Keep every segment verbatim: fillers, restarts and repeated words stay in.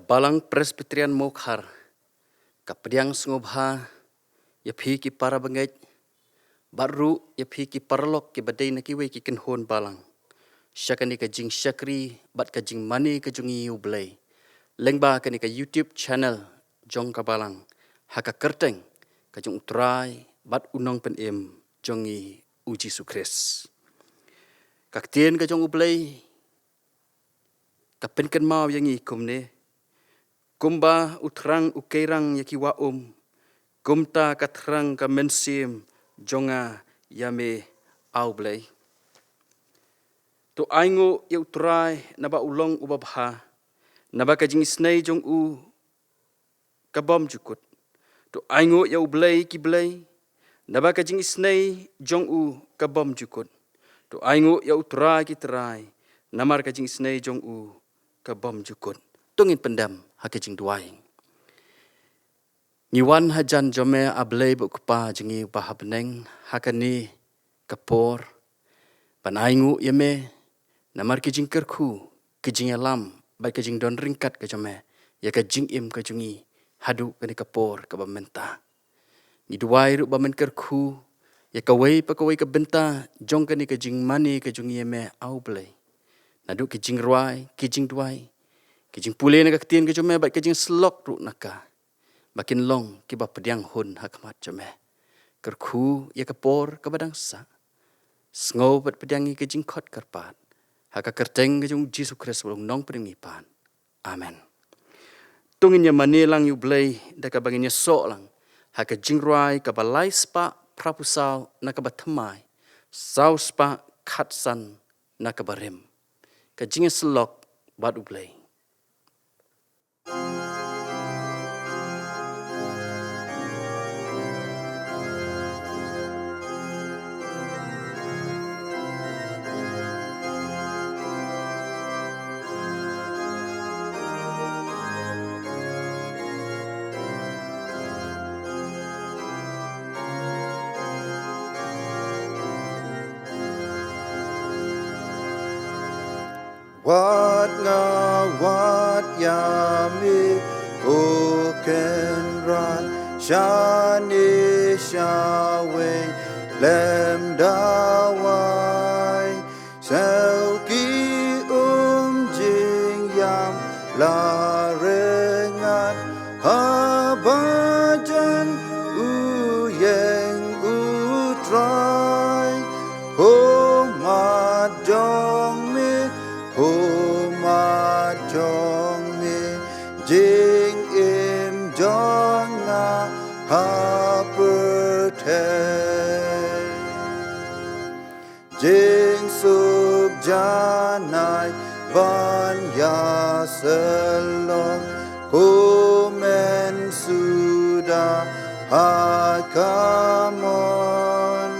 Balang Presbyterian Mawkhar ka pdiang sngewbha ïa phi ki para bangeit, bad ruh ïa phi ki paralok kiba dei na kiwei ki kynhun balang, sha kane ka jingshakri bad ka jingmane ka jong ngi ïa U Blei lyngba kane ka YouTube channel jong ka balang, ha ka kyrteng ka jong U Trai bad U Nongpynim jong ngi U Jisu Khrist. Ka ktien ka jong U Blei ka pynkynmaw ïa ngi kumne: Kumba u thrang u keirang ïa ki wah um, kumta ka thrang ka mynsiem jong nga ïa me, A U Blei. To ainguh ïa U Trai naba u long uba bha, naba ka jingisynei jong u ka bym jukut. To ainguh ïa U Blei ki blei, naba ka jingisynei jong u ka bym jukut. To ainguh ïa U Trai ki trai, namar ka jingisynei jong u ka bym jukut. To ngin pyndem ha ka jingduwai. Ngi wan hajan jong me, A Blei bad U Kpa jong ngi uba ha bneng, ha kane ka por ban ainguh ïa me namar ki jingkyrkhu, ki jingïalam bad ki jingdon ryngkat ka jong me ïa ka jingim ka jong ngi haduh kane ka por kaba mynta. Ngi duwai ruh ba men kyrkhu ïa kawei pa kawei ka bynta jong kane ka jingmane ka jong ngi ïa me, A U Blei, naduh ki jingrwai, ki jingduwai, ki jingpule na ka ktien ka jong me bad ka jingsyllok ruh na ka, ba kin long kiba pdiang hun ha khmat jong me. Kyrkhu ïa ka por kaba dang sah. Sngew bad pdiang ïa ka jingkhot kyrpad ha ka kyrteng ka jong U Jisu Khrist uba long U Nongpynim ngi pan. Amen. To ngin ïa mane lang ïa U Blei da kaba ngin ïasoh lang ha ka jingrwai kaba lai spah phra phew saw na kaba thymmai, saw spah khatsan na kaba rim. Ka jingïasyllok bad U Blei. Wat nga wad ïa me, ko Kynrad, shane sha weng lem da wai. Sngew ki um jingïam la rngat, haba jan u ïeng U Trai. Ho mat jong me, ho mat jong me, jingim jong nga ha pyrthei. Jingsuk janai ban ïasyllok, ko men suda ha ka mon.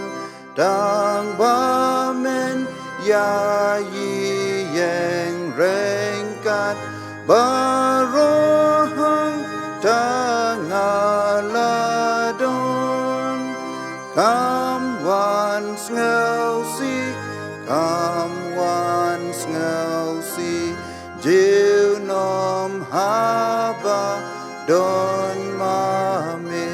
Tang ba men ïa ïeng ryngkat baroh hangta nga la don. Kam wan sngewsih, kam wan sngewsih, junom haba don ma me.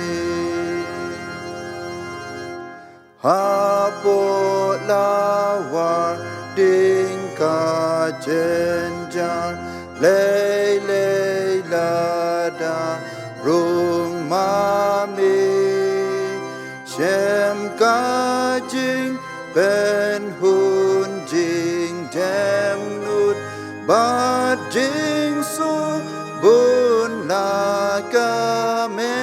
Hapoh lawar ding ka jynjar, lei lei lada rung ma me. Shem ka jingpynhun jingdem nud bad jingsuk bun la ka me.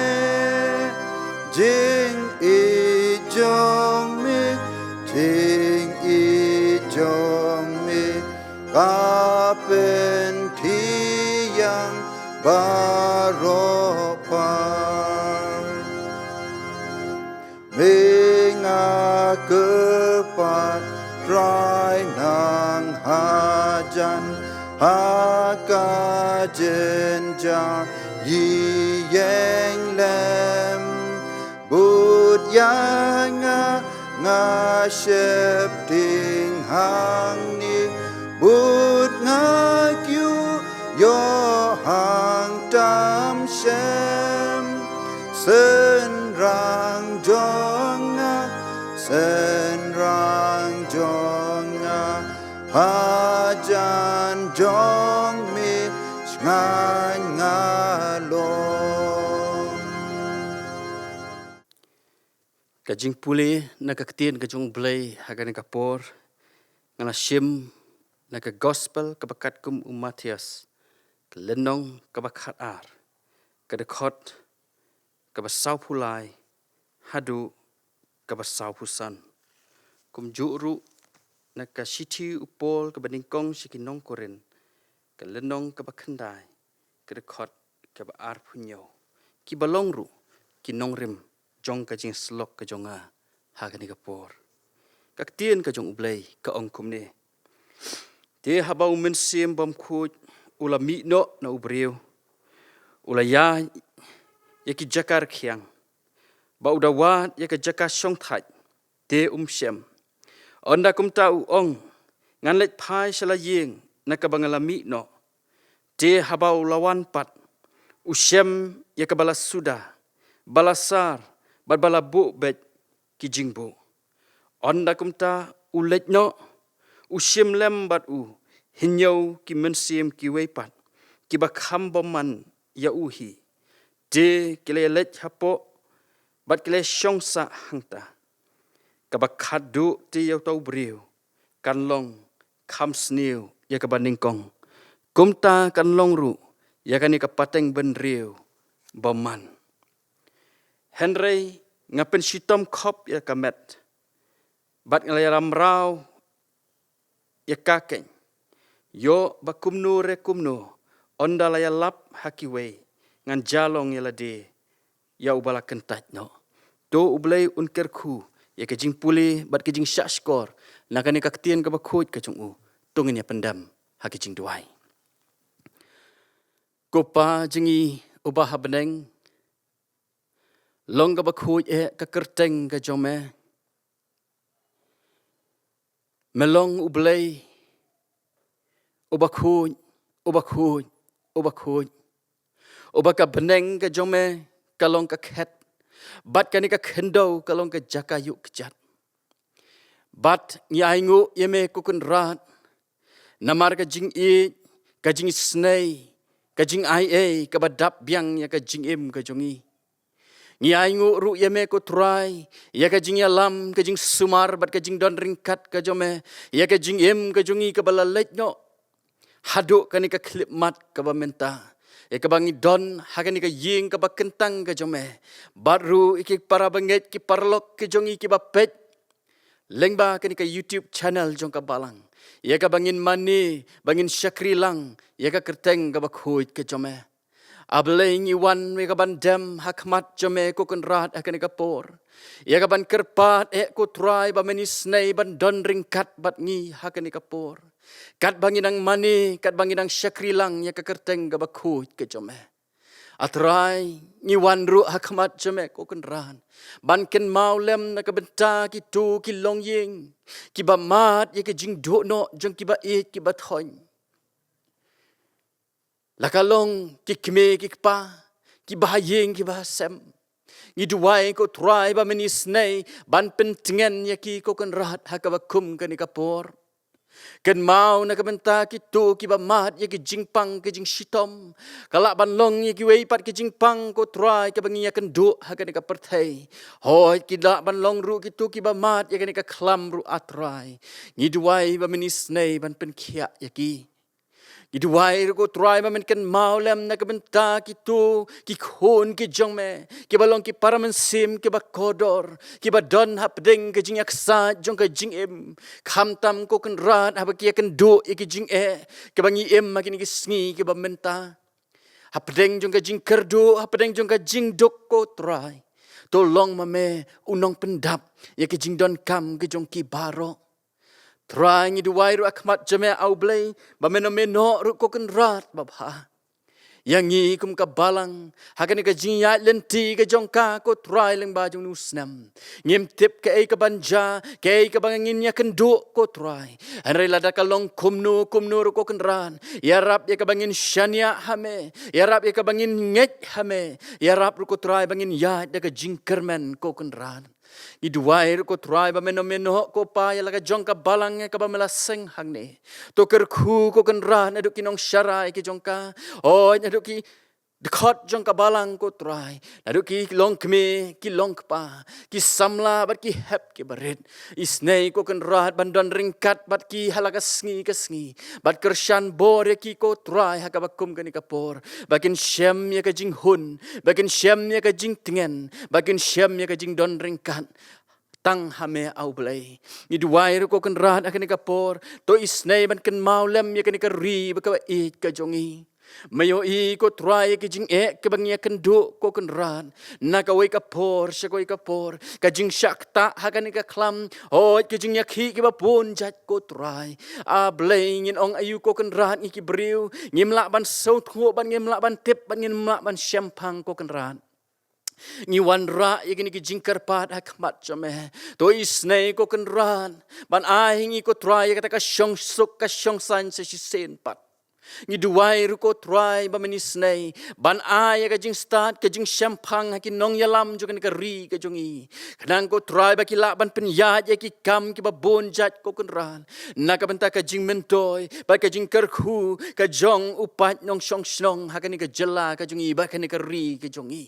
Jingïeit jong me, jingïeit jong me, ka pynthiang baroh pang. Me nga kyrpad Trai nang hajan ha ka jynjar ïeng lem. Bud ïa nga, nga sheptieng hangne, bud nga kiew ïoh ha Synrang jong nga, synrang jong nga, hajan jong me, shngain nga long. Ka jingpule na ka ktien ka jong U Blei ha kane ka por, nga la shim na ka gospel kaba katkum u Mathaios, ka lynnong kaba khat ar, ka dkhot kaba sawphew lai haduh kaba sawphew san. Kumjuh ruh na ka shithi u Paul kaba nyngkong sha ki nong Korinth, ka lynnong kaba khyndai, ka dkhot kaba arphew hynñiew. Kiba long ruh ki nongrim jong ka jingsyllok ka jong nga ha kane ka por. Ka ktien ka jong U Blei ka ong kumne: Te haba u Mynsiem Bakhuid u la mih noh na u briew, u la ïaid ïa ki jaka rkhiang, ba u da wad ïa ka jaka shongthait, te um shem. Ynda kumta u ong: Ngan leit phai sha la ïing na kaba nga la mih noh. Te haba u la wan pat, u shem ïa kaba la suda, ba la sar, bad ba la buh beit ki jingbuh. Ynda kumta u leit noh, u shim lem bad u hynñiew ki mynsiem kiwei pat, kiba kham bymman ïa u hi. Te ki la leit hapoh bad ki la shong sah hangta. Kaba khatduh te ïa uta u briew kan long kham sniew ïa kaba nyngkong. Kumta kan long ruh ïa kane ka pateng bynriew bymman. Hynrei nga pynshitom khop ïa ka met, bad nga la ïalamraw ïa ka keiñ. Ïoh ba kumno re kumno, ynda la ïalap ha kiwei, ngan jia long ïa lade ïa uba la kyntait noh. To U Blei un kyrkhu ïa ka jingpule bad ka jingshahshkor na kane ka ktien kaba khuid ka jong u. To ngin ïa pyndem ha ka jingduwai. Ko Pa jong ngi uba ha bneng, long kaba khuid eh ka kyrteng ka jong me. Me long U Blei uba khuid, uba khuid, uba khuid, uba ka bneng ka jong me ka long ka khet, bad kane ka khyndew ka long ka jaka ïuh kjat. Bad ngi ainguh ïa me ko Kynrad, namar ka jingïeit, ka jingisnei, ka jingaiei kaba dap biang ïa ka jingim ka jong ngi. Ngi ainguh ruh ïa me ko Trai ïa ka jingïalam, ka jingsumar bad ka jingdon ryngkat ka jong me ïa ka jingim ka jong ngi kaba la leit noh haduh kane ka khyllipmat kaba mynta, ïa kaba ngi don ha kane ka ïing kaba kyntang ka jong me. Bad ruh ïa ki para bangeit, ki paralok ka jong ngi kiba peit lyngba kane ka YouTube channel jong ka Balang, ïa kaba ngin mane, ba ngin shakri lang ïa ka kyrteng kaba khuid ka jong me. A Blei, ngi wan ïa kaban dem ha khmat jong me ko Kynrad ha kane ka por, ïa kaban kyrpad eh ko Trai ba men isnei ban don ryngkat bad ngi ha kane ka por, katba ngi nang mane, katba ngi nang shakri lang ïa ka kyrteng kaba khuid ka jong me. A Trai, ngi wan ruh ha khmat jong me ko Kynrad ban kynmaw lem na ka bynta kito ki longïing kiba mad ïa ka jingduh noh jong kiba ïeit kiba thoiñ. La ka long ki kmie ki kpa, kiba ha ïing kiba ha sem. Ngi duwai ko Trai ba men isnei ban pyntngen ïa ki ko Kynrad ha kaba kum kane ka por. Kynmaw na ka bynta kito kiba mad ïa ki jingpang ki jingshitom. Ka lah ban long ïa kiwei pat ki jingpang ko Trai kaba ngi ïakynduh ha kane ka pyrthei. Hooid, ki lah ban long ruh kito kiba mad ïa kane ka khlam ruh, A Trai. Ngi duwai ba men isnei ban pynkhiah ïa ki. Ngi duwai ruh ko Trai ba men kynmaw lem na ka bynta kito ki khun ki jong me, kiba long ki para mynsiem kiba kordor, kiba don hapdeng ka jingïaksaid jong ka jingim. Khamtam ko Kynrad haba ki ïakynduh ïa ki jingeh kiba ngi im ha kine ki sngi kiba mynta. Hapdeng jong ka jingkyrduh, hapdeng jong ka jingduk ko Trai, to long ma me u nongpyndap ïa ki jingdonkam ki jong ki baroh. Trai, ngi duwai ruh ha khmat jong me, A Blei, ba men ym ïehnoh ruh ko Kynrad babha. ïa ngi kum ka balang ha kane ka jingïaid lynti ka jong ka, ko Trai, lyngba jong une u snem. Ngim tip kaei kaban jia, kaei kaba ngin ïakynduh, ko Trai. Hynrei lada ka long kumno kumno ruh, ko Kynrad, ïarap ïa kaba ngin shaniah ha me, ïarap ïa kaba ngin ngeit ha me, ïarap ruh, ko Trai, ba ngin ïaid da ka jingkyrmen, ko Kynrad. Ngi duwai ruh, ko Trai, ba mynno mynno, ko Pa, ïa la ka jong ka balang ïa kaba me la seng hangne. To kyrkhu, ko Kynrad, naduh ki nongsharai ki jong ka, hooid naduh ki dkhot jong ka balang, ko Trai, naduh ki longkmie, ki longkpa, ki samla bad ki hep ki barit. Isynei, ko Kynrad, ban don ryngkat bad ki ha la ka sngi ka sngi, bad kyrshan bor ïa ki, ko Trai, ha kaba kum kane ka por, ba kin shem ïa ka jinghun, ba kin shem ïa ka jingtngen, ba kin shem ïa ka jingdon ryngkat tang ha me, A U Blei. Ngi duwai ruh, ko Kynrad, ha kane ka por, to isynei ban kynmaw lem ïa kane ka ri ba kaba ïeit ka jong ngi. Me ïohi, ko Trai, ïa ka jingeh kaba ngi ïakynduh, ko Kynrad, na kawei ka por sha kawei ka por, ka jingshah ktah ha kane ka khlam, hooid, ka jingïakhih kiba bun jait, ko Trai. A Blei, ngin ong aïu, ko Kynrad, ngi ki briew, ngim lah ban sngewthuh, bad ngim lah ban tip, bad ngim lah ban shemphang, ko Kynrad. Ngi wanrah ïa kine ki jingkyrpad ha khmat jong me. To isynei, ko Kynrad, ban ai ha ngi, ko Trai, ïa kata ka shongsuk ka shongsaiñ sa shisien pat. Ngi duwai ruh, ko Trai, ba men isynei ban ai ïa ka jingstad, ka jingshemphang ha ki nongïalam jong kane ka ri ka jong ngi, khnang, ko Trai, ba ki lah ban pynïaid ïa ki kam kiba bun jait, ko Kynrad, na ka bynta ka jingmyntoi bad ka jingkyrkhu ka jong u paid nongshong shnong ha kane ka jylla ka jong ngi bad kane ka ri ka jong ngi.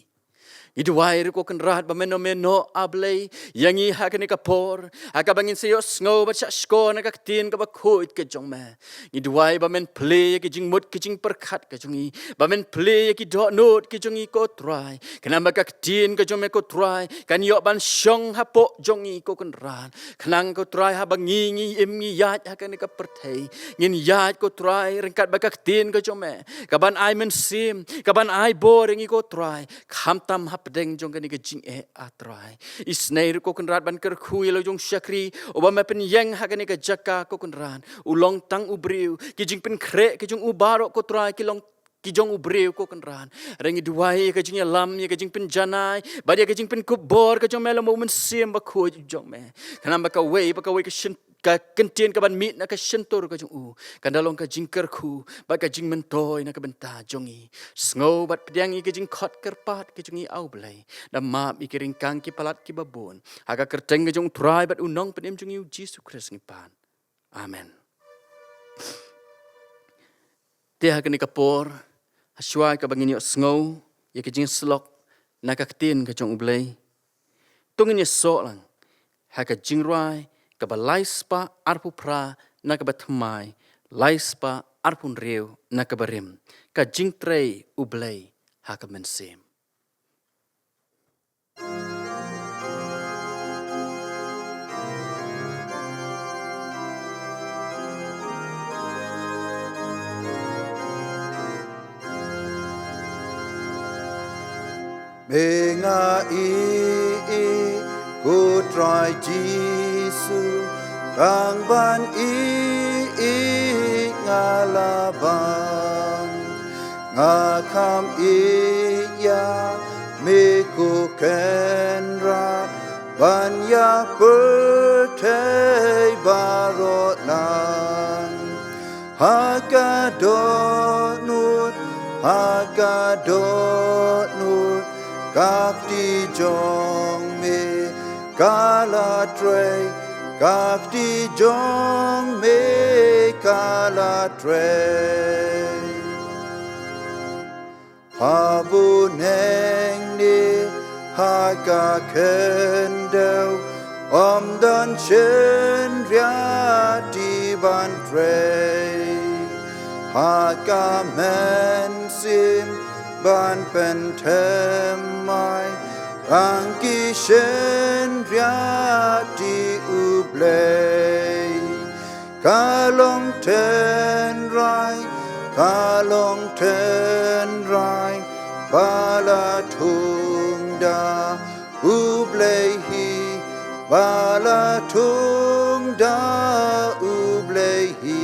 Ngi duwai ruh, ko Kynrad, ba mynno mynno, A Blei, ïa ngi ha kane ka por, ha kaba ngin sa ïohsngew bad shahshkor na ka ktien kaba khuid ka jong me. Ngi duwai ba men plie ïa ka jingmut ka jingpyrkhat ka jong ngi, ba men plie ïa ki dohnud ka jong ngi, ko Trai, khnang ba ka ktien ka jong me, ko Trai, kan ïoh ban shong hapoh jong ngi, ko Kynrad. Khnang, ko Trai, haba ngi, ngi im ngi ïaid ha kane ka pyrthei, ngin ïaid, ko Trai, ryngkat bad ka ktien ka jong me, kaban ai mynsiem, kaban ai bor ïa ngi, ko Trai, khamtam hapdeng jong kane ka jingeh, A Trai. Isynei ruh, ko Kynrad, ban kyrkhu ïa la u jong u shakri uba me pynïeng ha kane ka jaka, ko Kynrad. U long tang u briew, ki jingpynkhreh ki jong u baroh, ko Trai, ki long ki jong u briew, ko Kynrad. Hynrei ngi duwai ïa ka jingïalam, ïa ka jingpynjanai bad ïa ka jingpynkup bor ka jong me lem bad u Mynsiem Bakhuid jong me, khnang ba kawei pa kawei ka shin, ka ktien kaban mih na ka shyntur ka jong u kan da long ka jingkyrkhu bad ka jingmyntoi na ka bynta jong ngi. Sngew bad pdiang ïa ka jingkhot kyrpad ka jong ngi, A Blei. Da map ïa ki ryngkang ki palat kiba bun, ha ka kyrteng ka jong u Trai bad u Nongpynim jong ngi, u Jisu Khrist, ngi pan. Amen. Te ha kane ka por, ha shuwa kaba ngin ïohsngew ïa ka jingsyllok na ka ktien ka jong U Blei, to ngin ïasoh lang ha ka jingrwai kaba lai spah arphew phra na kaba thymmai, lai spah arphew hynriew na kaba rim. Ka jingtrei U Blei ha ka mynsiem. Me nga ïeit, ko Trai Jisu, tang ban ïeit nga la bang. Nga kham ïeit ïa me, ko Kynrad, ban ïa pyrthei baroh lang. Ha ka dohnud, ha ka dohnud, ka kti jong me ka la trei, ka kti jong me ka la trei. Ha bneng ne ha ka khyndew, ym don shynriat ban trei. Ha ka mynsiem ban pynthymmai, tang ki shynriat U Blei. Ka long tynrai, ka long tynrai ba la thung da U Blei hi, ba la thung da U Blei hi.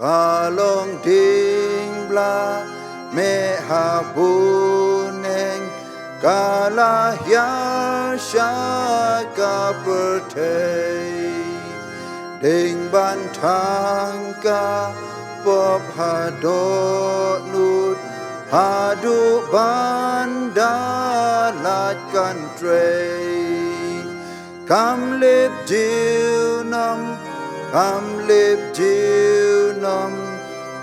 Ka long ding bla meh ha buneng, ka la hiar sha ka pyrthei. Ding ban thang ka pop ha dohnud, haduh ban da lait kan trei. Kam lip junom, kam lip junom,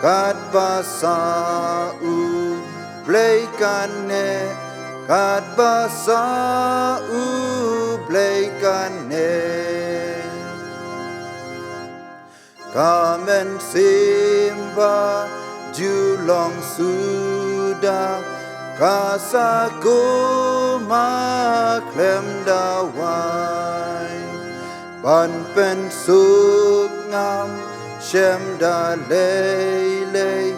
kat ba sa U Blei kane, kat ba sa U Blei kane. Ka mynsiem ba ju long suda, ka sa kum ha khlem da wai. Ban pynsuk ngam shem da lei lei,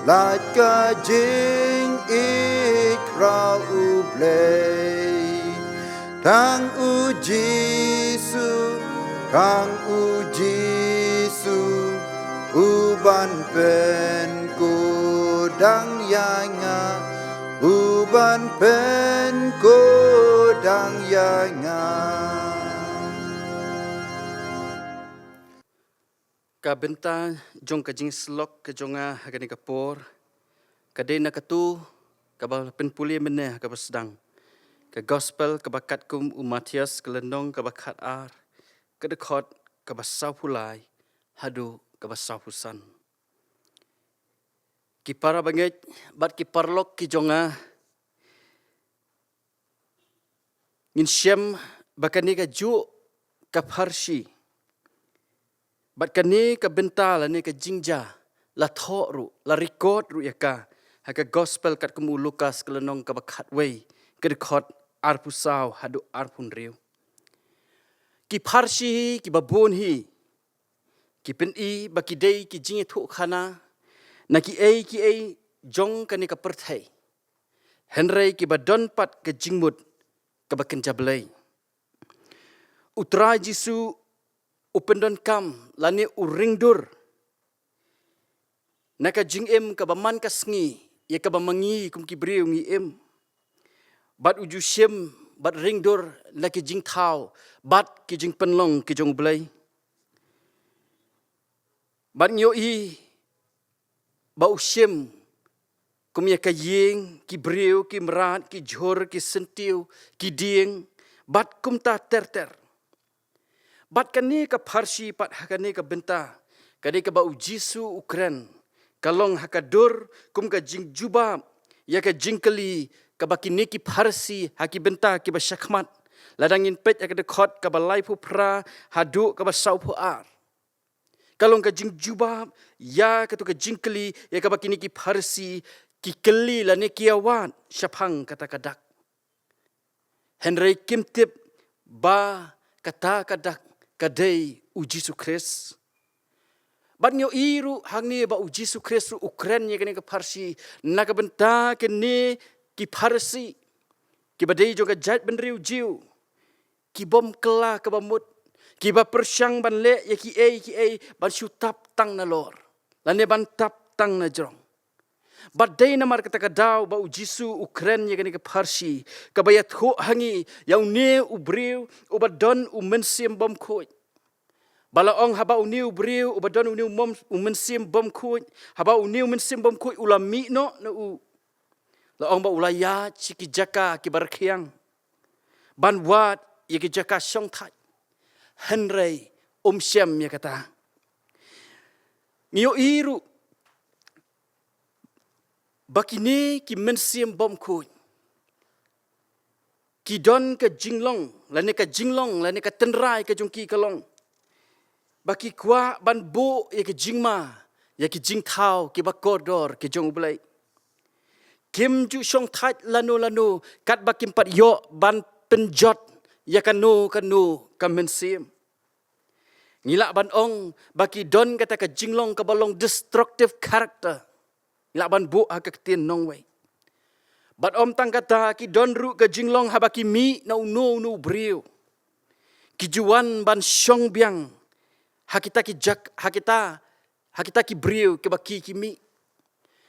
lait ka jingïeit khraw U Blei. Tang U Jisu, tang U Jisu, U ban pynkut dang ïa nga, U ban pynkut dang ïa nga. Ka bynta jong ka jingsyllok ka jong nga ha kane ka por ka dei na katu kaba pynpule mynne ha kaba sdang. Ka gospel kaba katkum u Mathaios, ka lynnong kaba khatar, ka dkhot kaba sawphew lai haduh kaba sawphew san. Ki para bangeit bad ki paralok ki jong nga, ngin shem ba kane kajuh ka pharshi bad kane ka bynta lane ka jingjia la thoh ruh, la record ruh ïa ka ha ka gospel katkum u Lukas, ka lynnong kaba khatwei, ka dkhot arphew saw haduh arphew hynriew. Ki pharshi hi, kiba bun hi, ki pyni ba ki dei ki jingïathuhkhana na kiei kiei jong kane ka pyrthei, hynrei kiba don pat ka jingmut kaba kynja Blei. U Trai Jisu u pyndonkam lane u ringdur na ka jingim kaba man ka sngi ïa kaba ma ngi kum ki briew ngi im, bad u ju shim bad ringdur na ki jingthaw bad ki jingpynlong ki jong U Blei. Bad ngi ïohi ba u shim kum ïa ka ïing, ki briew, ki mrad, ki jhur, ki syntiew, ki dieng, bad kumta ter ter. Bad kane ka pharshi pat ha kane ka bynta ka dei kaba u Jisu u kren, ka long ha ka dur kum ka jingjubab ïa ka jingkylli kaba kine ki pharshi ha ki bynta kiba shakhmat. Lada ngin peit ha ka dkhot kaba laiphew phra haduh kaba sawphew ar, ka long ka jingjubab ïa katu ka jingkylli ïa kaba kine ki pharshi ki kylli lane ki ïawad shaphang kata ka dak. Hynrei kim tip ba kata ka dak ka dei u Jisu Khrist. Bad ngi ïohi ruh hangne ba u Jisu Khrist ruh u kren ïa kane ka pharshi na ka bynta kine ki pharshi kiba dei jong ka jaitbynriew Jiw, ki bym kylla kaba mut, kiba pyrshang ban leh ïa kiei kiei ban shu tap tang nalor lane ban tap tang najrong. Bad dei namar kata ka daw ba u Jisu u kren ïa kane ka pharshi kaba ïathuh ha ngi ïa une u briew uba don u mynsiem bymkhuid. Ba la ong haba une u briew uba don une u mom-, u mynsiem bymkhuid, haba une u mynsiem bymkhuid u la mih noh na u, la ong ba u la ïaid sha ki jaka kiba rkhiang ban wad ïa ki jaka shongthait. Hynrei um shem ïa kata. Ngi ïohi ruh ba kine ki mynsiem bymkhuid ki don ka jinglong lane ka jinglong lane ka tynrai ka jong ki ka long ba ki kwah ban buh ïa ka jingma ïa ki jingthaw kiba kordor ki jong U Blei. Kim ju shongthait lano lano katba kim pat ïoh ban pynjot ïa kano kano ka mynsiem. Ngi lah ban ong ba ki don kata ka jinglong kaba long destructive character. Ngi lah ban buh ha ka ktien nongwei. Bad ym tang kata, ki don ruh ka jinglong haba ki mih na uno uno u briew, ki ju wan ban shong biang ha kita ki jak-, ha kita, ha kita ki briew kiba ki ki mih.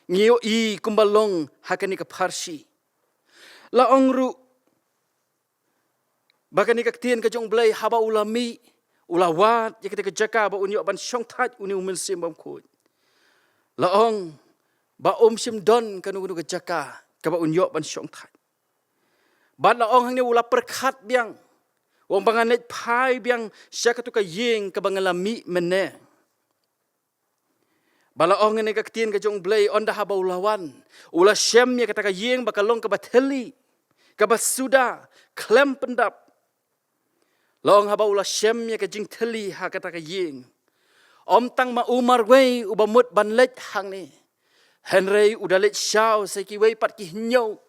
Ngi ïohi kumba long ha kane ka pharshi. La ong ruh ba kane ka ktien ka jong U Blei haba u la mih, u la wad ïa kata ka jaka ba un ïoh ban shongthait une u Mynsiem Bymkhuid. La ong ba um shym don kano kano ka jaka kaba un ïoh ban shongthait. Bad la ong hangne u la pyrkhat biang, u ong ba ngan leit phai biang sha kato ka ïing kaba nga la mih mynne. Ba la ong hangne ka ktien ka jong U Blei, ynda haba u la wan, u la shem ïa kata ka ïing ba ka long kaba thylli, kaba suda, khlem pyndap. La ong haba u la shem ïa ka jingthylli ha kata ka ïing, ym tang ma u marwei uba mut ban leit hangne, hynrei u da leit shaw sa kiwei pat ki hynñiew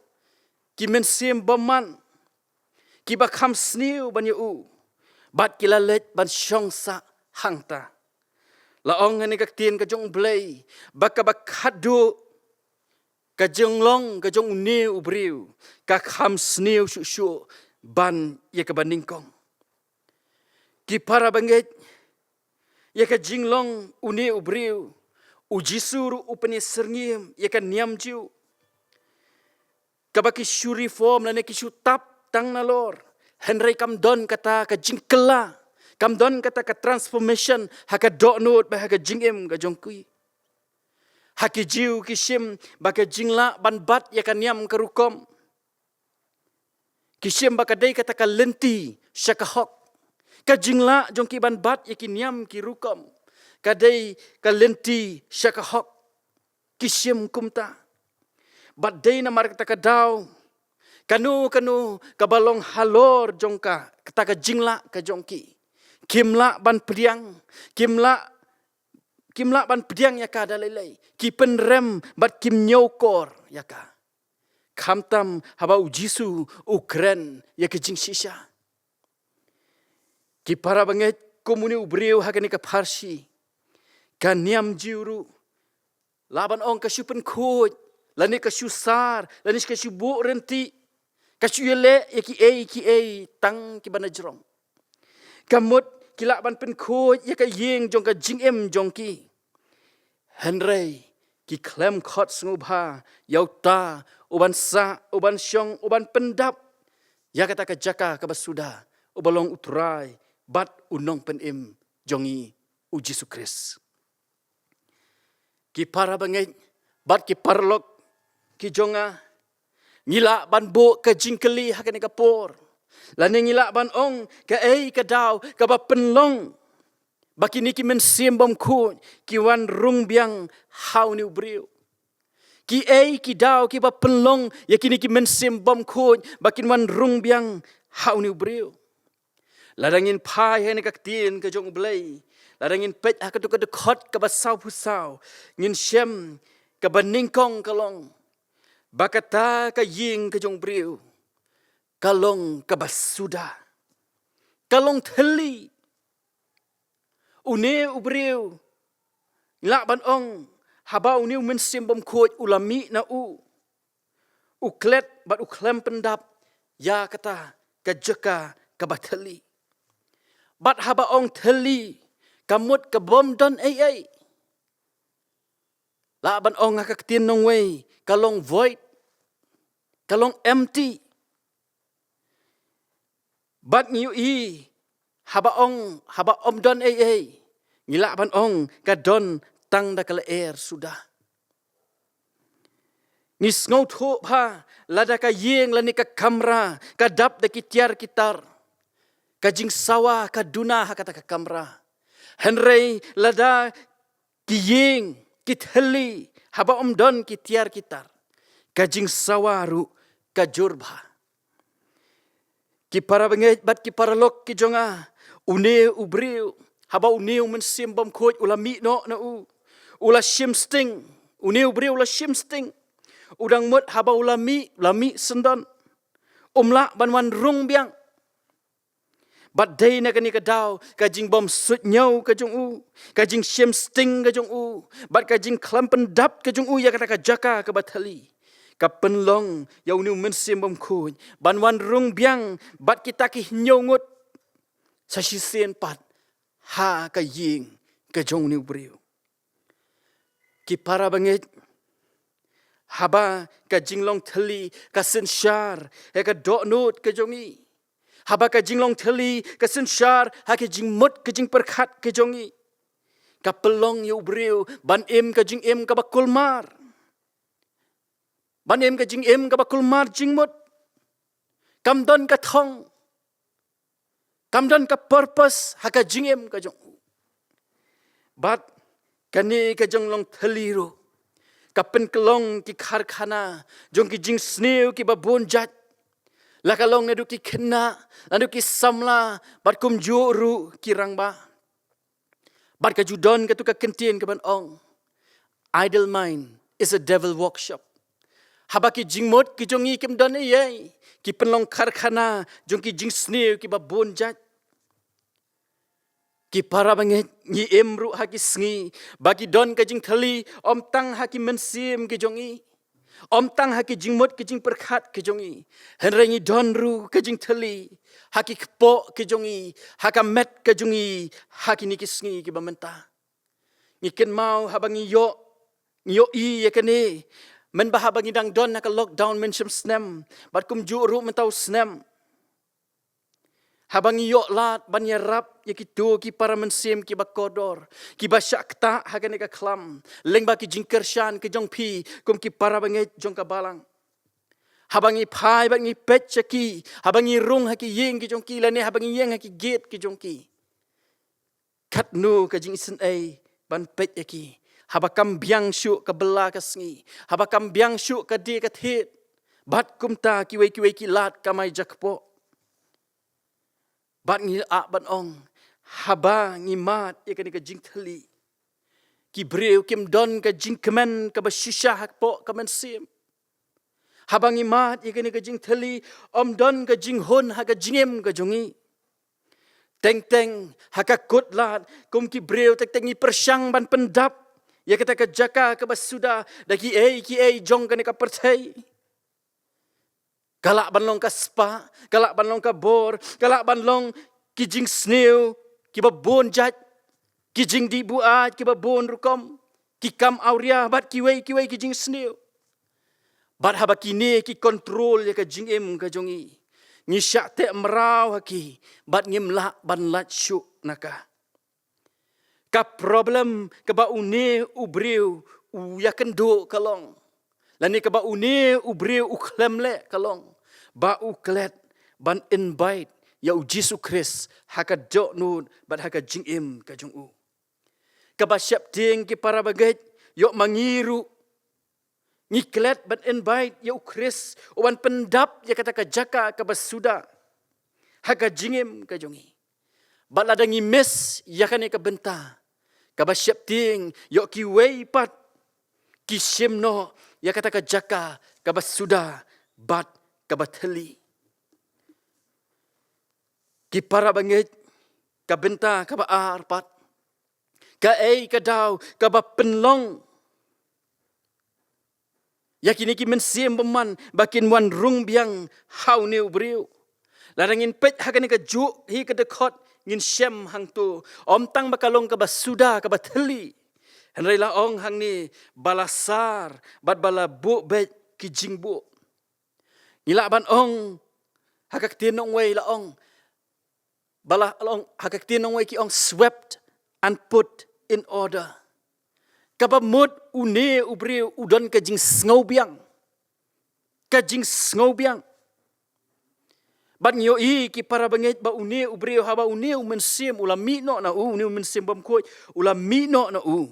ki mynsiem bymman kiba kham sniew ban ïa u, bad ki la leit ban shong sah hangta. La ong hangne ka ktien ka jong U Blei ba kaba khatduh ka jinglong ka jong une u briew ka kham sniew shuh shuh ban ïa kaba nyngkong. Ki para bangeit, ïa ka jinglong une u briew, U Jisu ruh u pyni syrngiem ïa ka niam jong u. Kaba ki shu reform lane ki shu tap tang nalor, hynrei kam don kata ka jingkylla, kam don kata ka transformation ha ka dohnud bad ha ka jingim ka jong ki. Ha ki Jiw ki shim ba ka jinglah ban bat ïa ka niam ka rukom, ki shim ba ka dei kata ka lynti sha ka hok. Ka jinglah jong ki ban bat ïa ki niam ki rukom ka dei ka lynti sha ka hok. Ki shim kumta. Bad dei namar kata ka daw, kano kano kaba long halor jong ka, kata ka jinglah ka jong ki, kim lah ban pdiang, kim lah, kim lah ban pdiang ïa ka da lei lei. Ki pynrem bad kim ñiewkor ïa ka. Khamtam haba U Jisu u kren ïa ka jingshisha. Ki para bangeit, kum une u briew ha kane ka pharshi, ka niam jong u ruh lah ban ong ka shu pynkhuid, lane ka shu sar, lane ka shu buh rynti, ka shu ïaleh ïa kiei kiei tang kiba na jrong. Ka mut ki lah ban pynkhuid ïa ka ïing jong ka jingim jong ki. Hynrei ki khlem khot sngewbha ïa uta uban sah, uban shong, uban pyndap ïa kata ka jaka kaba suda, uba long U Trai bad U Nongpynim jong ngi, U Jisu Khrist. Ki para bangeit bad ki paralok ki jong nga, ngi lah ban buh ka jingkylli ha kane ka por, lane ngi lah ban ong kaei ka daw kaba pynlong ba kine ki mynsiem bymkhuid ki wan rung biang ha une u briew? Kiei ki daw kiba pynlong ïa kine ki mynsiem bymkhuid ba kin wan rung biang ha une u briew? Lada ngin phai ha kane ka ktien ka jong U Blei, lada ngin peit ha kato ka dkhot kaba sawphew saw, ngin shem kaba nyngkong ka long ba kata ka ïing ka jong u briew ka long kaba suda, ka long thylli. Une u briew, ngi lah ban ong, haba une u mynsiem bymkhuid u la mih na u, u klet bad u khlem pyndap ïa kata ka jaka kaba thylli. Bad haba ong thylli, ka mut ka bym don ei ei. Lah ban ong ha ka ktien nongwei, ka long void, ka long empty. Bad ngi ïohi, haba ong, haba ym don ei ei, ngi lah ban ong ka don tang da ka lyer suda. Ngi sngewthuh ba lada ka ïing lane ka kamra ka dap da ki tiar ki tar, ka jingsawa ka duna ha kata ka kamra. Hynrei lada ki ïing ki thylli, haba ym don ki tiar ki tar, ka jingsawa ruh ka jur bha. Ki para bangeit bad ki paralok ki jong nga, une u briew, haba une u mynsiem bymkhuid u la mih noh na u, u la shim sting, une u briew u la shim sting. U dang mut haba u la mih, u la mih syndon, um lah ban wan rung biang. Bad dei na kane ka daw, ka jingbym suidñiew ka jong u, ka jingshim sting ka jong u, bad ka jingkhlem pyndap ka jong u ïa kata ka jaka kaba thylli, ka pynlong ïa une u mynsiem bymkhuid ban wan rung biang bad kita ki hynñiew ngut sa shisien pat ha ka ïing ka jong une u briew. Ki para bangeit, haba ka jinglong thylli ka synshar ha ka dohnud ka jong i, haba ka jinglong thylli ka synshar ha ka jingmut ka jingpyrkhat ka jong i, ka pynlong ïa u briew ban im ka jingim kaba kulmar, ban im ka jingim kaba kulmar jingmut. Kam don ka thong, kam don ka purpose ha ka jingim ka jong u. Bad kane ka jinglong thylli ruh ka pynkyllong ki karkhana jong ki jingsniew kiba bun jait, la ka long naduh ki khynnah, naduh ki samla, bad kumjuh ruh ki rangbah. Bad ka ju don katu ka kyntien kaban ong, "Idle mind is a devil workshop." Haba ki jingmut ki jong i kim don ei ei, ki pynlong karkhana jong ki jingsniew kiba bun jait. Ki para bangeit, ngi im ruh ha ki sngi ba ki don ka jingthylli ym tang ha ki mynsiem ki jong i, ym tang ha ki jingmut ki jingpyrkhat ki jong i, hynrei ngi don ruh ka jingthylli ha ki kpoh ki jong i, ha ka met ka jong i, ha kine ki sngi kiba mynta. Ngi kynmaw haba ngi ïoh, ngi ïohi ïa kane, mynba haba ngi dang don ha ka lockdown mynshem snem bad kumjuh ruh mynta u snem. Haba ngi ïoh lad ban ïarap ïa kito ki para mynsiem kiba kordor, kiba shah ktah ha kane ka khlam, lyngba ki jingkyrshan ki jong phi kum ki para bangeit jong ka balang. Haba ngi phai bad ngi peit sha ki, haba ngi rung ha ki ïing ki jong ki, lane haba ngi ïeng ha ki gate ki jong ki, katno ka jingisynei ban peit ïa ki, haba kam biang shuh ka bylla ka sngi, haba kam biang shuh ka die ka thied, bad kumta kiwei kiwei ki lad kamai jakpoh. Bad ngi lah ban ong, haba ngi mad ïa kane ka jingthylli, ki briew kim don ka jingkmen kaba shisha hapoh ka mynsiem. Haba ngi mad ïa kane ka jingthylli, ym don ka jinghun ha ka jingim ka jong i. Teng teng ha ka kut lad, kum ki briew teng teng ngi pyrshang ban pyndap ïa kata ka jaka kaba suda da kiei kiei jong kane ka pyrthei. Ka lah ban long ka spah, ka lah ban long ka bor, ka lah ban long ki jingsniew kiba bun jait, ki jingdih buaid kiba bun rukom, ki kam awria bad kiwei kiwei ki jingsniew. Bad haba kine ki control ïa ka jingim ka jong i, ngi shah teh mraw ha ki bad ngim lah ban lait shuh na ka. Ka problem kaba une u briew u ïakynduh ka long, lane kaba une u briew u khlem leh ka long, ba u klet ban invite ïa u Jisu Khrist ha ka dohnud bad ha ka jingim ka jong u. Kaba sheptieng ki para bangeit, ïoh ma ngi ruh ngi klet ban invite ïa u Khrist u ban pyndap ïa kata ka jaka kaba suda ha ka jingim ka jong i. Bad lada ngi miss ïa kane ka bynta, kaba sheptieng ïoh kiwei pat ki shim noh ïa kata ka jaka kaba suda bad kaba thylli. Ki para bangeit, ka bynta kaba ar pat, kaei ka daw kaba pynlong ïa kine ki mynsiem bymman ba kin wan rung biang ha une u briew? Lada ngin peit ha kane kajuh hi ka dkhot ngin shem hangto, ym tang ba ka long kaba suda kaba thylli, hynrei la ong hangne ba la sar bad ba la buh beit ki jingbuh. Ngi lah ban ong, ha ka ktien nongwei la ong, ba la ong, ha ka ktien nongwei ki ong swept and put in order. Kaba mut une u briew u don ka jingsngewbiang, ka jingsngewbiang. Bad ngi ïohi ki para bangeit ba une u briew haba une u mynsiem u la mih noh na u, une u mynsiem bymkhuid u la mih noh na u,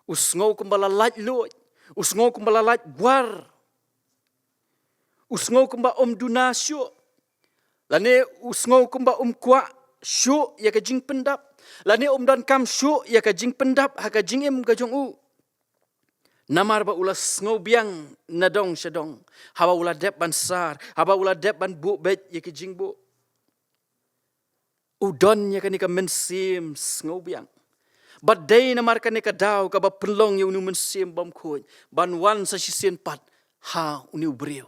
u sngew kumba la lait luid, u sngew kumba la lait war, u sngew kumba um duna shuh, lane u sngew kumba um kwah shuh ïa ka jingpyndap, lane um donkam shuh ïa ka jingpyndap ha ka jingim ka jong u. Namar ba u la sngewbiang na dong sha dong, haba u la dep ban sar, haba u la dep ban buh beit ïa ki jingbuh. U don ïa kane ka mynsiem sngewbiang. Bad dei namar kane ka daw kaba pynlong ïa une u mynsiem bymkhuid ban wan sa shisien pat ha une u briew.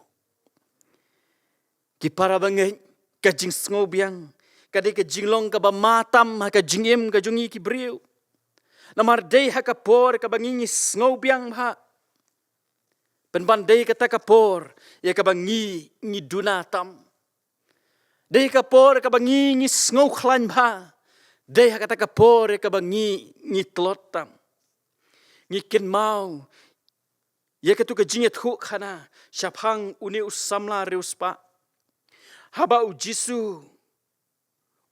Ki para bangeit, ka jingsngewbiang ka dei ka jinglong kaba matam ha ka jingim ka jong ngi ki briew. Namar dei ha ka por kaba ngi ngi sngew biang bha, pynban dei kata ka por ïa kaba ngi ngi duna tam. Dei ha ka por kaba ngi ngi sngew khlaiñ bha, dei ha kata ka por ïa kaba ngi ngi tlot tam. Ngi kynmaw ïa katu ka jingïathuhkhana shaphang une u samla riewspah, haba U Jisu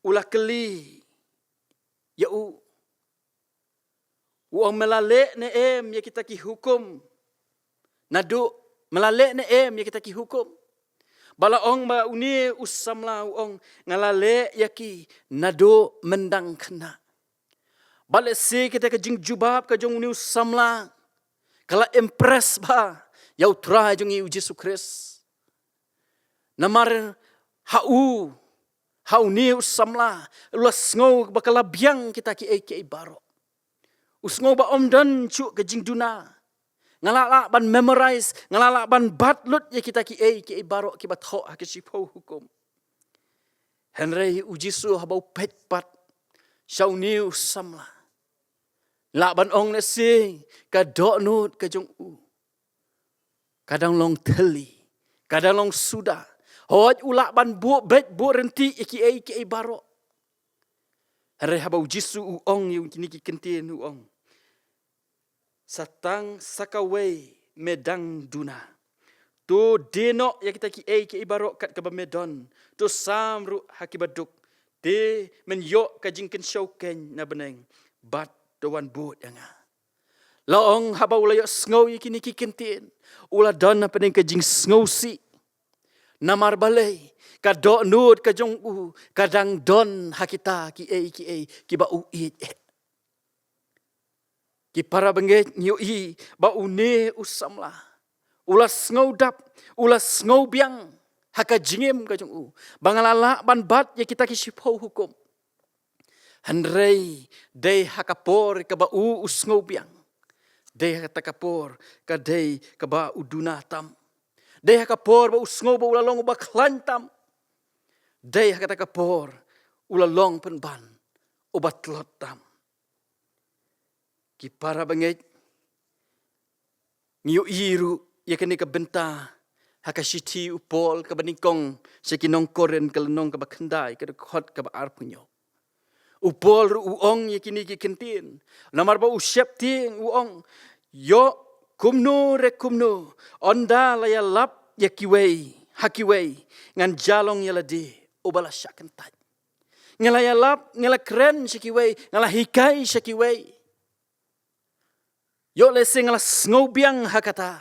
u la kylli ïa u, u ong, "Me la leh ne em ïa kita ki hukum? Naduh, me la leh ne em ïa kita ki hukum?" Ba la ong ba une u samla u ong, "Nga la leh ïa ki naduh myndang khynnah." Bad lehse kita ka jingjubab ka jong une u samla ka la impress bha ïa U Trai jong ngi U Jisu Khrist. Namar ha u, ha une u samla, u la sngew ba ka la biang kita kiei kiei baroh. U sngew ba ym don shuh ka jingduna. Nga la lah ban memorize, nga la lah ban bat lut ïa kita kiei kiei baroh kiba thoh ha ka shiphew hukum. Hynrei U Jisu haba u peit pat sha une u samla, lah ban ong lehse ka dohnud ka jong u ka dang long thylli, ka dang long suda. Hooid, u lah ban buh beit buh rynti ïa kiei kiei baroh. Hynrei haba U Jisu u ong ïa kine ki kyntien, u ong, "Sa tang sa kawei me dang duna. To die noh ïa kita kiei kiei baroh kat kaba me don. To sam ruh ha kiba duk. Te men ïoh ka jingkynshew keiñ na bneng bad to wan bud ïa nga." La ong haba u la ïohsngew ïa kine ki kyntien, u la don hapdeng ka jingsngewsih. Namar balei? Ka dohnud ka jong u ka dang don ha kita kiei kiei kiba u ïeit eh. Ki para bangeit, ngi ïohi ba une u samla u la sngew dap, u la sngew biang ha ka jingim ka jong u ba nga la lah ban bat ïa kita ki shiphew hukum. Hynrei dei ha ka por kaba u u sngew biang, dei ha kata ka por ka dei kaba u duna tam, dei ha ka por ba u sngew ba u la long uba khlaiñ tam, dei ha kata ka por u la long pynban uba tlot tam. Ki para bangeit, ngi ïohi ruh ïa kane ka bynta ha ka shithi u Paul kaba nyngkong sha ki nong Korinth, ka lynnong kaba khyndai, ka dkhot kaba arphew hynñiew. U Paul ruh u ong ïa kine ki kyntien. Namar ba u sheptieng, u ong, ïoh kumno re kumno, ynda la ïalap ïa kiwei ha kiwei, ngan jia long ïa lade uba la shah kyntait. Nga la ïalap, nga la kren sha kiwei, nga la hikai sha kiwei. Ïoh lehse nga la sngew biang ha kata.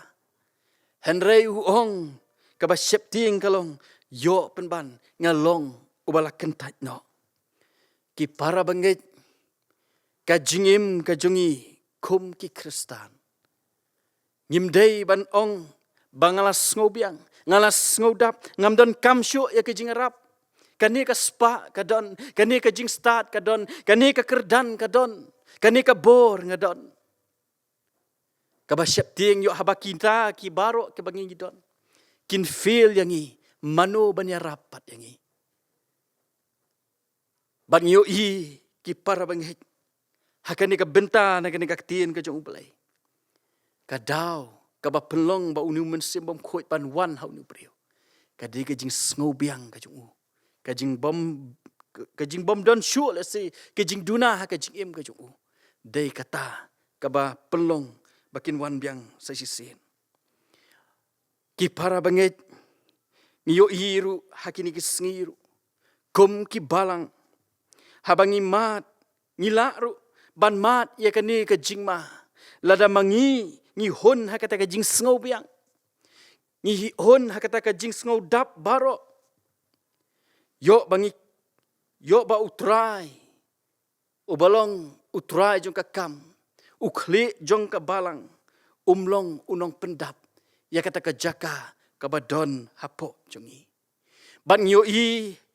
Hynrei u ong, kaba sheptieng ka long, ïoh pynban nga long uba la kyntait noh. Ki para bangeit, ka jingim ka jong ngi kum ki Khristan, ngim dei ban ong ba nga la sngew biang, nga la sngew dap, ngam don kam shuh ïa ka jingïarap. Kane ka spah ka don, kane ka jingstad ka don, kane ka kyrdan ka don, kane ka bor nga don. Kaba sheptieng, ïoh haba kita ki baroh kiba ngi ngi don kin fail ïa ngi, mano ban ïarap pat ïa ngi? Bad ngi ïohi, ki para bangeit, ha kane ka bynta na kane ka ktien ka jong U Blei, ka daw kaba pynlong ba une u Mynsiem Bakhuid ban wan ha une u briew, ka dei ka jingsngew biang ka jong u, ka jingbym, ka jingbym don shuh lehse ka jingduna ha ka jingim ka jong u. Dei kata kaba pynlong ba kin wan biang sa shisien. Ki para bangeit, ngi ïohi ruh ha kine ki sngi ruh, kum ki balang, haba ngi mad, ngi lah ruh ban mad ïa kane ka jingma, lada ma ngi ngi hun ha kata ka jingsngew biang, ngi hun ha kata ka jingsngew dap baroh. Ïoh ba ngi, ïoh ba U Trai, uba long U Trai jong ka kam, U Khlieh jong ka balang, um long u nongpyndap ïa kata ka jaka kaba don hapoh jong ngi. Bad ngi ïohi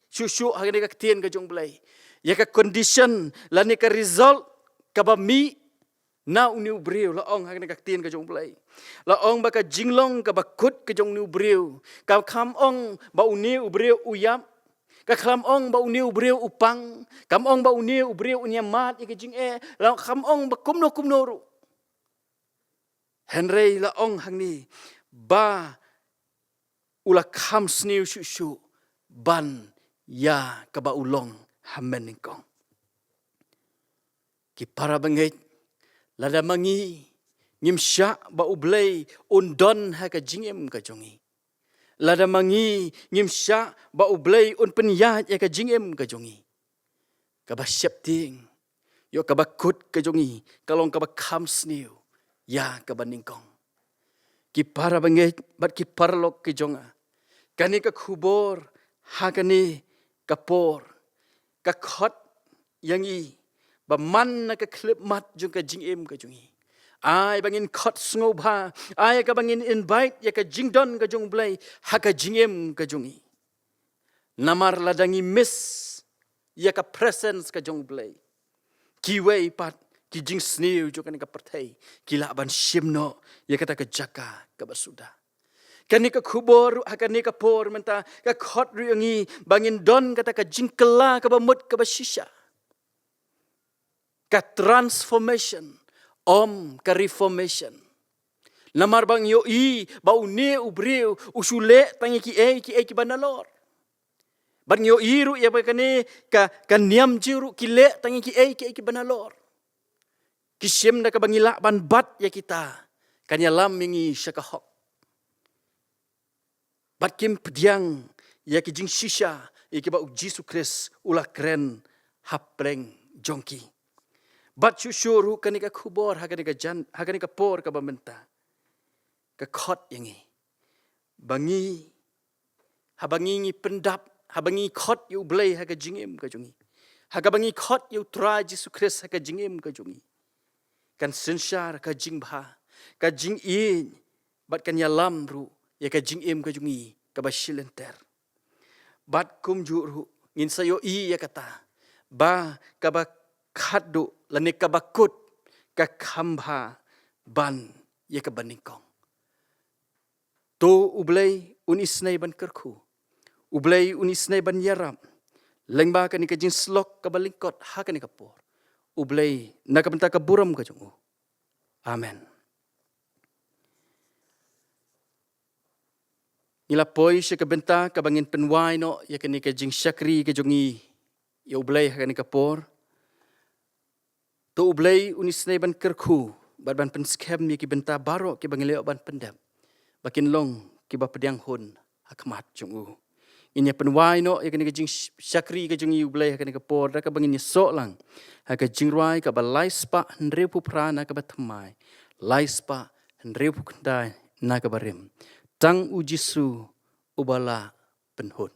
shuh shuh ha kane ka ktien ka jong U Blei ïa ka condition lane ka result kaba mih na une u briew. La ong ha kane ka ktien ka jong U Blei, la ong ba ka jinglong kaba kut ka jong une u briew, kam kham ong ba une u briew u ïap, Ka khlem ong ba une u briew u pang, kam ong ba une u briew un ïamad ïa ka jingeh, la kam ong ba kumno kumno ruh. Hynrei la ong hangne ba u la kham sniew shuh shuh ban ïa kaba u long ha mynnyngkong. Ki para bangeit, lada ma ngi ngim shah ba U Blei un don ha ka jingim ka jong ngi, lada ma ngi ngim shah ba U Blei un pynïaid ïa ka jingim ka jong ngi, kaba sheptieng, ïoh kaba kut ka jong ngi ka long kaba kham sniew ïa kaba nyngkong. Ki para bangeit bad ki paralok ki jong nga, kane ka khubor ha kane ka por ka khot ïa ngi ba man na ka khyllipmat jong ka jingim ka jong ngi. Ai ba ngin khot sngewbha, ai kaba ngin invite ïa ka jingdon ka jong U Blei ha ka jingim ka jong ngi. Namar lada ngi miss ïa ka presence ka jong U Blei, kiwei pat ki jingsniew jong kane ka pyrthei ki lah ban shim noh ïa kata ka jaka kaba suda. Kane ka khubor ruh ha kane ka por mynta ka khot ruh ïa ngi ba ngin don kata ka jingkylla kaba mut kaba shisha, ka transformation, ym ka reformation. Namar ba ngi ïohi ba une u briew u shu leh tang ïa kiei kiei kiba nalor. Bad ngi ïohi ruh ïa ba kane ka, ka niam Jiw ruh ki leh tang ïa kiei kiei kiba nalor. Ki shim da kaba ngi lah ban bat ïa kita, kan ïalam ïa ngi sha ka hok. Bad kim pdiang ïa ki jingshisha ïa kiba U Jisu Khrist u la kren ha pdeng jong ki. Bad shuh shuh ruh kane ka khubor ha kane ka jan, ha kane ka por kaba mynta ka khot ïa ngi ba ngi, haba ngi ngi pyndap, haba ngi khot ïa U Blei ha ka jingim ka jong ngi, ha kaba ngi khot ïa U Trai Jisu Khrist ha ka jingim ka jong ngi, kan synshar ka jingbha, ka jingïeit, bad kan ïalam ruh ïa ka jingim ka jong ngi kaba shilynter. Bad kumjuh ruh ngin sa ïohi ïa kata ba kaba khatduh lane kaba kut ka kham bha ban ïa kaba nyngkong. To U Blei un isynei ban kyrkhu, U Blei un isynei ban ïarap lyngba kane ka jingsyllok kaba lyngkot ha kane ka por, U Blei na ka bynta ka burom ka jong u. Amen. Ngi la poi sha ka bynta kaba ngin pynwai noh ïa kane ka jingshakri ka jong ngi ïa U Blei ha kane ka por. To U Blei un isynei ban kyrkhu bad ban pynskhem ïa ki bynta baroh kiba ngi la ïoh ban pyndep, ba kin long kiba pdiang hun ha khmat jong u. Ngin ïa pynwai noh ïa kane ka jingshakri ka jong ngi ïa U Blei ha kane ka por da kaba ngin ïasoh lang ha ka jingrwai kaba lai spah hynriewphew phra na kaba thymmai, lai spah hynriewphew khyndai na kaba rim. Tang U Jisu uba la pynhun.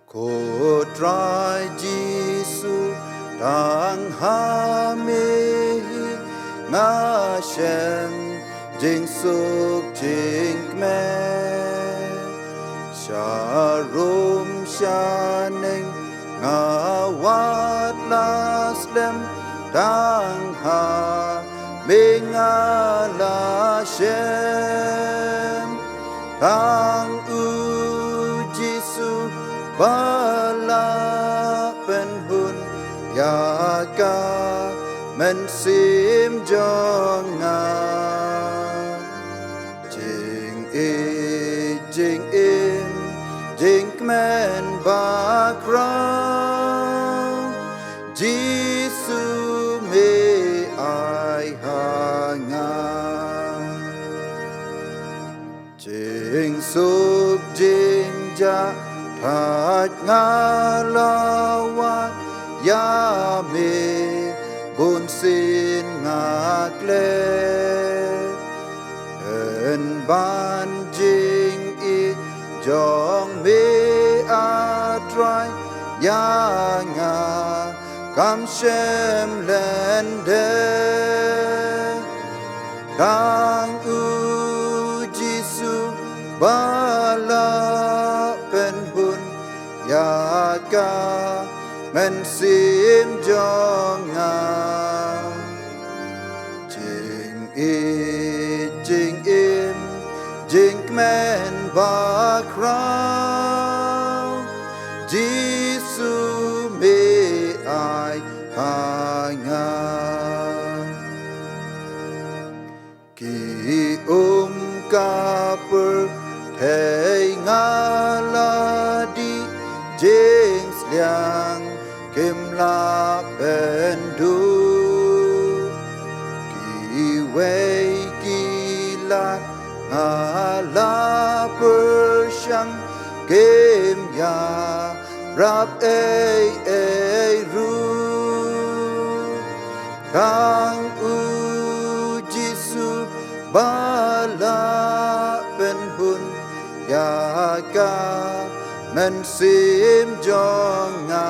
Ko Trai Jisu, tang ha me hi nga shem jingsuk jingkmen. Sharum shaneng nga wad la slem, tang ha me nga la shem. Tang U Jisu ba la pynhun ïa ka mynsiem jong nga. Jingïeit, jingim, jingkmen bakhraw, Jisu me ai ha nga. Jingsuk jingjah thait nga la wad ïa me, bunsien nga klet. Pynban jingïeit jong me, A Trai, ïa nga kam shym lyndet. Tang U Jisu ba la pynbun ïa ka mynsiem jong nga. Jingïeit, jingim, jingkmen bakhraw, Jisu me ai ha nga. Ki um ka pyrthei nga la dih jingsliang, kim lah pynduh. Kiwei ki lad nga la pyrshang, kim ïarap ei ei ruh. Tang U Jisu ba la pynbun ïa ka mynsiem jong nga.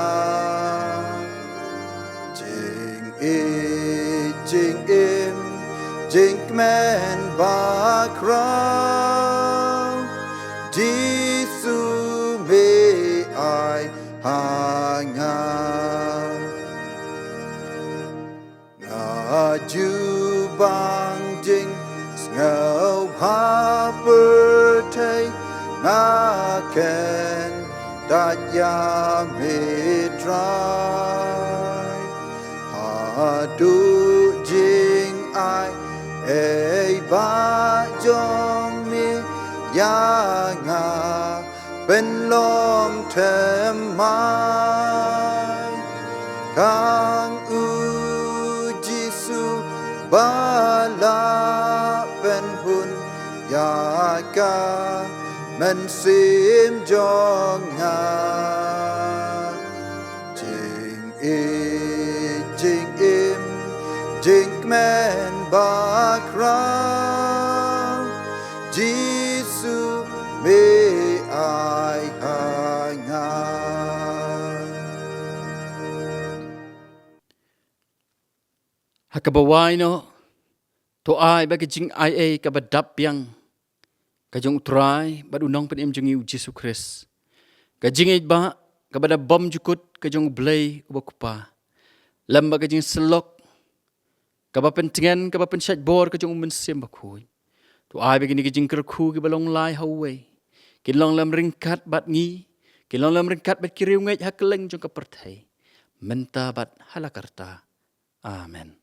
Jingïeit, jingim, jingkmen bakhraw, Jisu me ai ha nga. Nga ju bang jingsngew ha pyrthei, nga kyntait ïa me Trai. Haduh jingai ei ba jong me ïa nga pynlong thymmai. Tang U Jisu ba la pynbun ïa ka mynsiem jong nga. Jingïeit, jingim, jingkmen bakhraw, Jisu me ai ha nga. Ha kaba wai noh, to ai ba ka jingai ei kaba dap biang ka jong U Trai bad U Nongpynim jong ngi U Jisu Khrist, ka jingïeit ba kaba da bymjukut ka jong U Blei uba U Kpa, lem bad ka jingsyllok kaba pyntngen, kaba pynshait bor ka jong U Mynsiem Bakhuid. To ai ba kine ki jingkyrkhu kiba long lai ha uwei kin long lem ryngkat bad ngi, kin long lem ryngkat bad ki riewngeit ha kylleng jong ka pyrthei, mynta bad hala karta. Amen.